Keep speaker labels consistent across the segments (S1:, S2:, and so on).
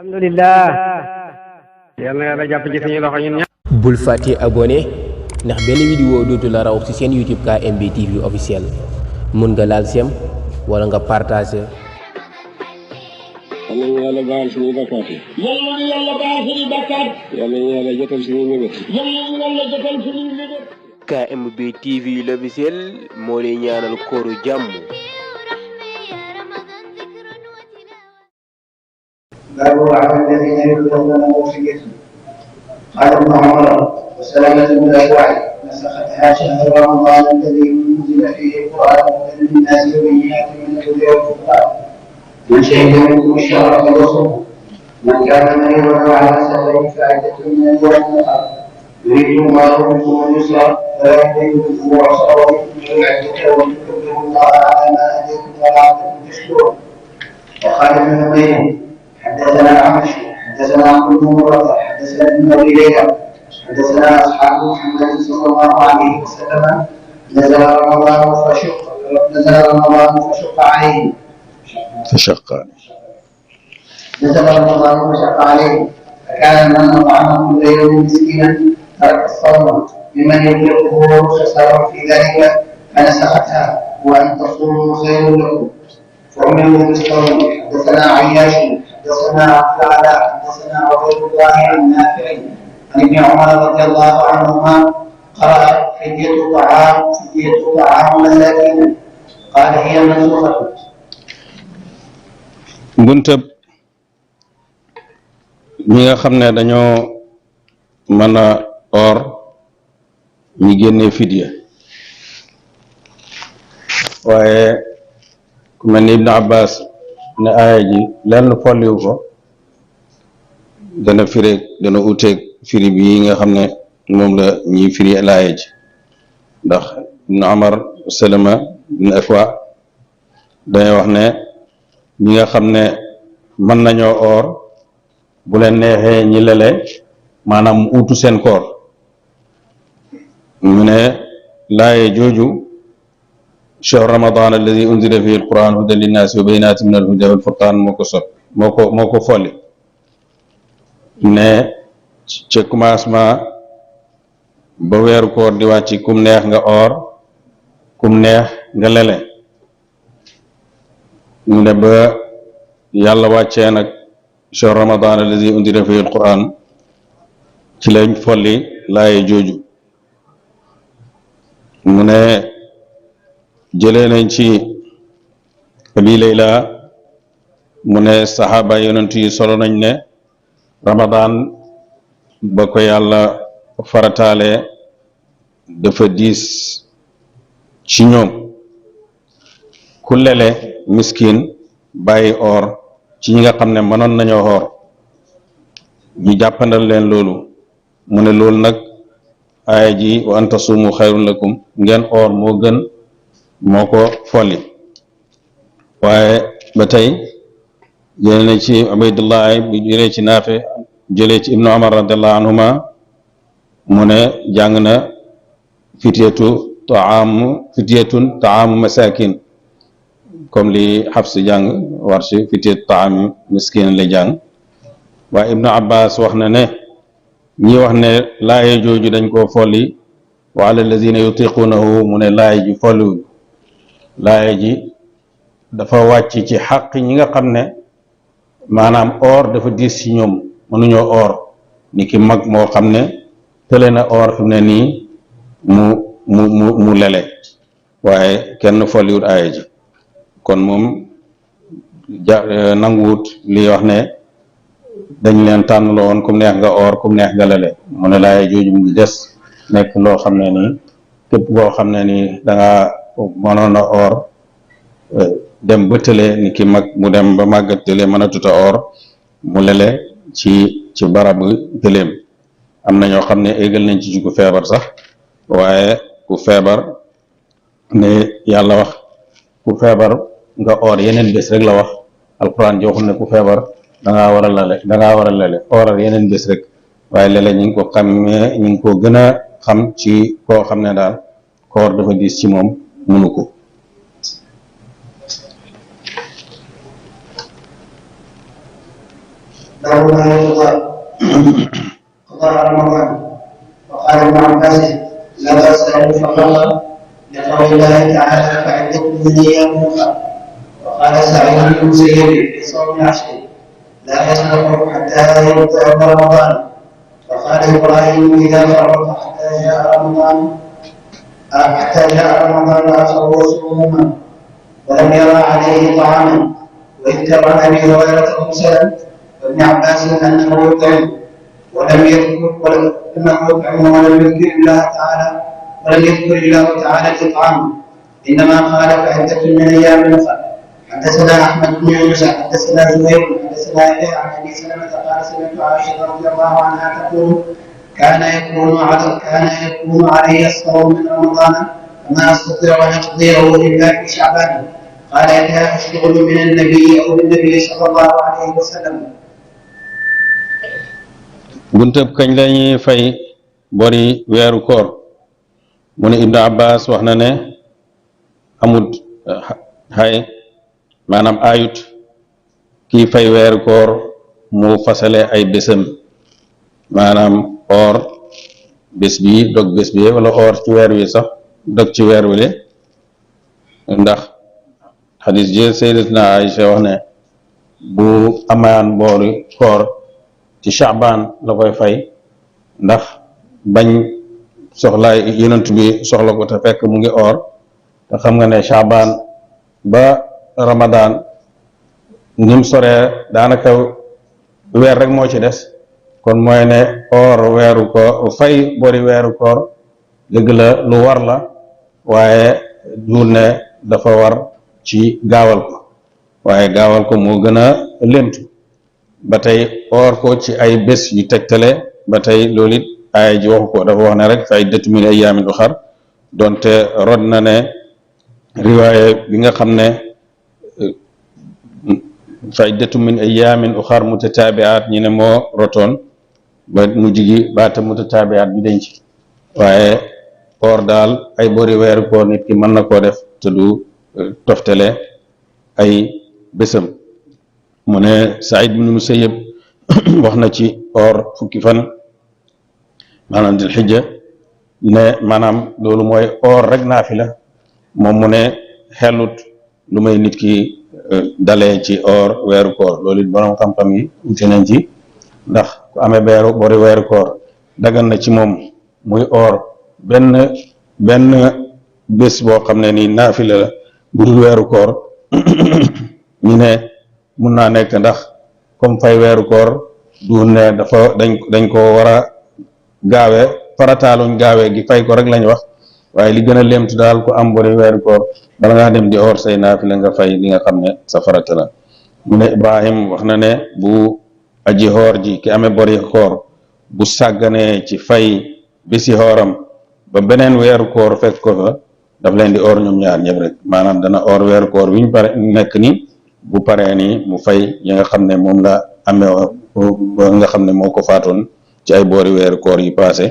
S1: alhamdulillah yàlla na yàlla jàpp ci suñu loxo ñun ñëpp.
S2: bul fàtte abonné ndax benn vidéo dootu la raw ci seen YouTube KMB TV officiel mun nga laal sem wala nga partager.
S3: yàlla na yàlla baal suñuy bakkaat yi.
S4: yàlla na yàlla baal suñuy bakkaat.
S3: yàlla na yàlla jotal suñuy mébét.
S4: yàlla na yàlla jotal suñuy mébét.
S2: KMB TV l'officiel moo lay ñaanal kooru jàmm.
S5: باب على الذين يبلغون وصيتهم. قال ابن عمر وسلامة بن الأكوع نسختها شهر رمضان الذي أنزل فيه القرآن هدى للناس وبينات من الهدى والفرقان. من شهد منكم الشهر فليصمه. من كان مريضا أو على سفر فعدة من أيام أخرى. يريد الله بكم اليسر فلا يريد بكم العسر ويكمل العدة ولتكبروا الله على ما هداكم ولعلكم تشكرون. وقال ابن نمير حدثنا عمش حدثنا عبد بن مرة حدثنا ابن ابي ليلى حدثنا اصحاب محمد صلى الله عليه وسلم نزل رمضان فشق عليه فكان من اطعم كل يوم مسكينا ترك الصوم ممن يطلقه خسارا في ذلك فنسختها وان تصوموا خير لكم فأمروا بالصوم. حدثنا عياش حدثنا عبد الأعلى حدثنا عبيد الله عن نافع عن ابن عمر رضي الله عنهما قرأ فدية طعام مساكين قال هي منسوخة.
S3: buntab ñi nga xam ne dañoo mën a or ñi génnee fidya waaye ku mel ni Ibn Abbas ne aaya ji lenn folliwu ko dana uteeg firi bi nga xam ne moom la ñuy firi aaya ji ndax Ibn Umar Salama ibn Akwa dañuy wax ne ñi nga xam ne mën nañoo or bu leen neexee ñi lele maanaam uutu seen koor mu ne laaye jooju shahr ramadan alladi unzila fihi alquran hudan linnaasi wa bayinatin min alhuda walfurqan moo ko folli ne ca commencement ba weeru koor di wàcc kum neex nga or kum neex nga lele mu ne ba yàlla wàccee nag shahr ramadan alladi unzila fihi alquran ci lañ folli laaye jooju mu ne jëlee nañ ci Abi Layla mu ne saxaaba yonent yi solo nañ ne Ramadan ba ko yàlla farataale dafa diis ci ñoom ku lele miskin bàyyi or ci ñi nga xam ne mënoon nañoo or ñu jàppandal leen loolu mu ne loolu nag aaya ji wa an tasuumu xayrun lakum ngeen or moo gën moo ko folli waaye ba tey jëlee na ci Ubaydullah bu jëlee ci Naafi jëlee ci Ibnu Umar radiallahu anhuma mu ne jàng na fityatun taamu masakin comme li Xafs jàng war ci fityatu taamu miskin la jàng waaye Ibnu Abbas wax na ne ñi wax ne laaye jooju dañ koo folli wa ala alladina yutiqunahu mu ne laaye ji folliwuñ laaye ji dafa wàcc ci xaq ñi nga xam ne maanaam or dafa diis ci ñoom mënuñoo or ni ki mag moo xam ne tële na or fi mu ne nii mu lele waaye kenn folliwut aaya ji kon moom nanguwut li wax ne dañ leen tànnloo woon kum neex nga or kum neex nga lele mu ne laaye jooju mu ngi des nekk loo xam ne nii képp koo xam ne nii danga mënoon a or dem ba tële ni ki mag mu dem ba màggat tële mën a tuta or mu lele ci barabu tëleem am na ñoo xam ne égal nañ ci ku feebar sax waaye ku feebar ne yàlla wax ku feebar nga or yeneen bés rek la wax alquran joxul ne ku feebar dangaa war a lele oral yeneen bés rek waaye lele ñi ngi ko xamee ñi ngi ko gën a xam ci koo xam ne daal koor dafa diis ci moom munu ko
S5: له ما يقضى قضاء رمضان. وقال ابن عباس لا بأس أن يفرق لقول الله تعالى فعدة من أيام أخرى. وقال سعيد بن المسيب في صوم العشر لا يسبق حتى يبدأ رمضان. وقال إبراهيم إذا فرق حتى جاء رمضان أخذه صوما ولم يرى عليه طعاما. وإذ ترى أبي هريرة مرسلا وابن عباس أنه يطعم ولم يذكر الله تعالى الإطعام، إنما قال فعدة من أيام أخرى. حدثنا أحمد بن يونس حدثنا زهير حدثنا يحيى عن أبي سلمة قال سمعت عائشة رضي الله عنها تقول كان يكون علي الصوم من رمضان فما أستطيع أن أقضيه إلا في شعبان. قال يحيى أشتغل من النبي أو بالنبي صلى الله عليه وسلم.
S3: buntëb kañ lañuy fay bori weeru koor mu ne Ibnu Abbas wax na ne amut xay maanaam ayut kii fay weeru koor mu fasale ay bésam maanaam or bés bi dog bés bi wala or ci weer wi sax dog ci weer wi ndax xadis ji Sayyidatuna Aïcha wax ne bu amaan boori koor ci Shaaban la koy fay ndax bañ soxlaay yonent bi soxla ko te fekk mu ngi or te xam nga ne Shaaban ba Ramadan nim soree daanaka weer rek moo ci des kon mooy ne or weeru koor fay bori weeru koor dëgg la lu war la waaye duul ne dafa war ci gaawal ko waaye gaawal ko moo gën a lémtu ba tey or ko ci ay bés yu tegtale ba tey loolu it aaya ji waxu ko dafa wax ne rek fa iddatu min ayyaamin uxar donte rod na ne riwaaye bi nga xam ne fa iddatu min ayyaamin uxar mutataabi'aat ñi ne moo rotoon ba mujj gi baata mutataabi'aat bi denc waaye or daal ay bori weeru koor nit ki mën na koo def te du toftale ay bésam mu ne Saïd bin Musayyib wax na ci or fukki fan maanaam dil xijja ne maanaam loolu mooy or rek naafila moom mu ne xellut lu may nit ki dalee ci or weeru koor loolu it borom xam-xam yi wute nañ ci ndax ku amee bori weeru koor dagan na ci moom muy or benn bés boo xam ne ni naafila la bu dul weeru koor ñu ne mun naa nekk ndax comme fay weeru koor du ne dafa dañ ko war a gaawe farataaluñ gaawee gi fay ko rek lañ wax waaye li gën a léemtu daal ku am bori weeru koor bala ngaa dem di or say naafila nga fay li nga xam ne sa farata la mu ne Ibrahim wax na ne bu aji xoor ji ki amee bori koor bu sàgganee ci fay bisi xooram ba beneen weeru koor fekk ko fa daf leen di or ñoom ñaar ñëpp rek maanaam dana or weeru koor wi ñu pare nekk ni bu paree nii mu fay yi nga xam ne moom la amee nga xam ne moo ko faatoon ci ay boori weeru koor yi passé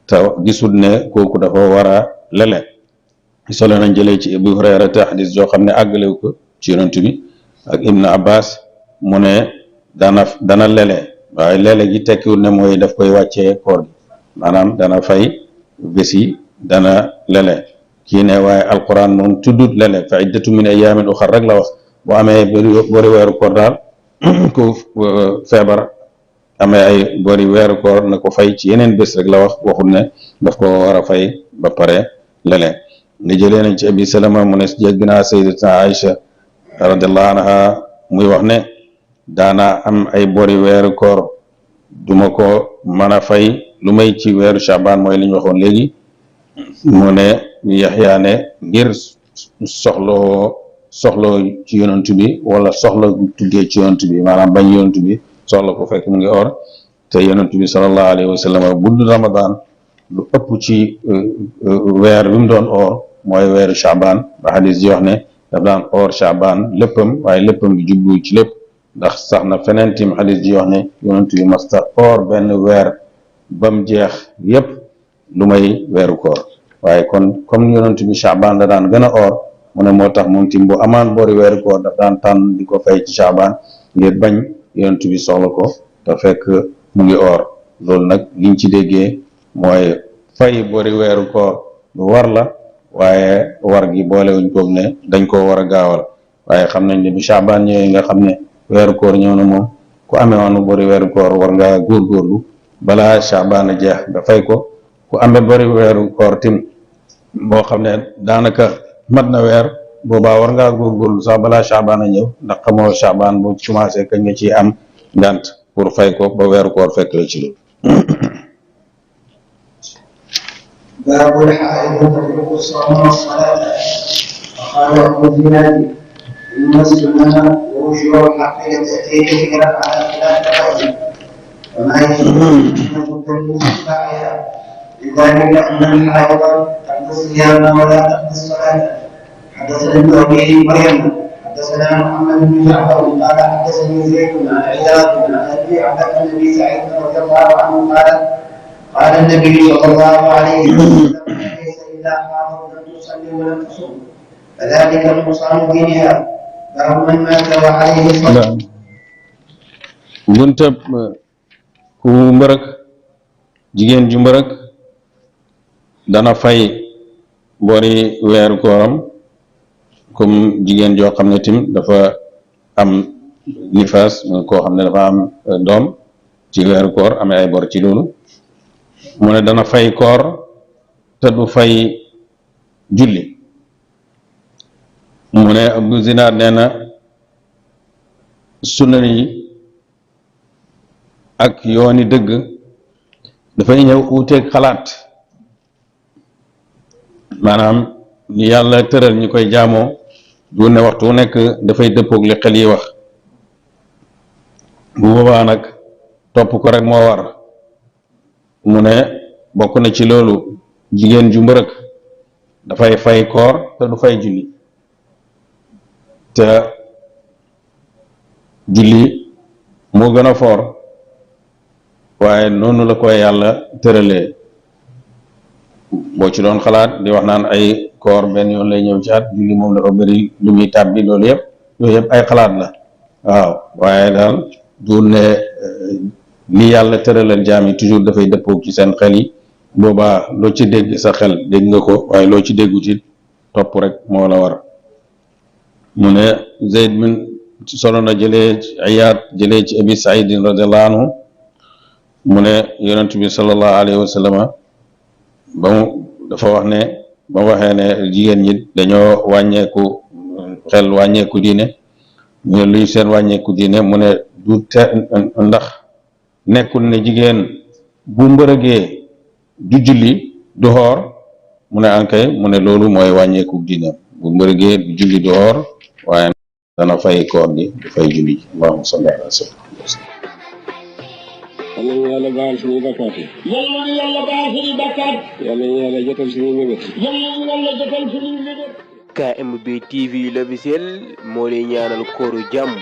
S3: te gisul ne kooku dafa war a lele solo nañ jëlee ci Abu Hurayra te xadis joo xam ne àggalewu ko ci yonent bi ak Ibn Abbas mu ne dana lele waaye lele gi tekkiwul ne mooy daf koy wàccee koor gi maanaam dana fay bés yi dana lele kii ne waaye alquran moom tuddut lele fa iddatu min ayyaamin uxar rek la wax boo amee bori weeru koor daal ku feebar amee ay bori weeru koor na ko fay ci yeneen bés rek la wax waxul ne daf ko war a fay ba pare lele ni jëlee nañ ci Abi Salama mu ne jégg naa Sayyidatuna Aïcha radiallahu anha muy wax ne daana am ay bori weeru koor duma ko mën a fay lu may ci weeru Shaaban mooy li ñu waxoon léegi mu ne Yaxya ne ngir soxla ci yonent bi wala soxla tuddee ci yonent bi maanaam bañ yonent bi soxla ko fekk mu ngi or te yonent bi sallallahu alayhi wa sallam budd Ramadan lu ëpp ci weer bi mu doon or mooy weeru Shaaban ba xadis ji wax ne daf daan or Shaaban léppam waaye léppam bi jublu ci lépp ndax sax na feneen tim xadis ji wax ne yonent bi masta or benn weer bam jeex yépp lu may weeru koor waaye kon comme yonent bi Shaaban la daan gën a or mu ne moo tax moom tim bu amaan boori weeru koor daf daan tànn di ko fay ci Shaaban ngir bañ yonent bi soxla ko te fekk mu ngi oor loolu nag liñ ci déggee mooy fay bori weeru koor lu war la waaye war gi boolewuñ ko ne dañ koo war a gaawal waaye xam nañ ne bi Shaabaan ñëwee nga xam ne weeru koor ñëw na moom ku amee woon bori weeru koor war ngaa góorgóorlu balaa Shaabaan a jeex nga fay ko ku amee bori weeru koor tim boo xam ne daanaka mat na weer boobaa war ngaa góorgóorlu sax balaa Shaabaan a ñëw ndax xamoo Shaabaan bu commencé kañ nga ci am ngant pour fay ko ba weeru koor fekk la ci lu
S5: باب الحائض تترك الصوم والصلاة وقال ابن زياد إن السنة ووجوه الحق تأتي كثيرا على خلاف الرجل وما يجوز أن تدل الساعية لذلك أن الحائض تقضي الصيام ولا تقضي الصلاة حدثنا ابن أبي مريم حدثنا محمد بن جعفر قال حدثني زيد عن عياض عن أبي عن النبي سعيد رضي الله عنه قال النبي صلى الله عليه وسلم ليس إلا حاضر لم تصلي ولم تصوم فذلك نقصان دينها باب من مات وعليه صلاة.
S3: buntab ku mbërëk jigéen ju mbërëk dana fay bori weeru kooram comme jigéen joo xam ne tim dafa am nifaas koo xam ne dafa am doom ci weeru koor amee ay bor ci loolu mu ne dana fay koor te du fay julli mu ne Abu Zinaad nee na sunna yi ak yooni dëgg dafay ñëw uuteeg xalaat maanaam ñu yàlla tëral ñu koy jaamoo du ne waxtu wu nekk dafay dëppoog li xel yi wax bu boobaa nag topp ko rek moo war mu ne bokk na ci loolu jigéen ju mbërëk dafay fay koor te du fay julli te julli moo gën a foor waaye noonu la koy yàlla tëralee boo ci doon xalaat di wax naan ay koor benn yoon lay ñëw ci at julli moom dafa bëri lu muy tàbbi loolu yëpp yooyu yëpp ay xalaat la waaw waaye daal du ne li yàlla tëralal jaam yi toujours dafay dëppoo ci seen xel yi boobaa loo ci dégg sa xel dégg nga ko waaye loo ci déggu ci topp rek moo la war mu ne Zayd min solo na jëlee ci Iyaad jëlee ci Abi Saïd radiyallahu anhu mu ne yonent bi sallallahu alayhi wa sallam ba mu dafa wax ne ba mu waxee ne jigéen ñi dañoo wàññeeku xel wàññeeku diine mu ne luy seen wàññeeku diine mu ne du te ndax nekkul ne jigéen bu mbërëgee du julli du xoor mu ne ankay mu ne loolu mooy wàññeeku diine bu mbërëgee du julli du xoor waaye dana fay koor gi du fay julli allahumma salli ala sayyidina
S1: yàlla ñu yàlla baal suñuy bakkaat yi.
S4: yàlla na yàlla baal suñuy bakkaat.
S1: yàlla ñu yàlla jotal suñuy mébét.
S4: yàlla na yàlla jotal suñuy mébét.
S2: KMB TV l'officiel moo lay ñaanal kooru jàmm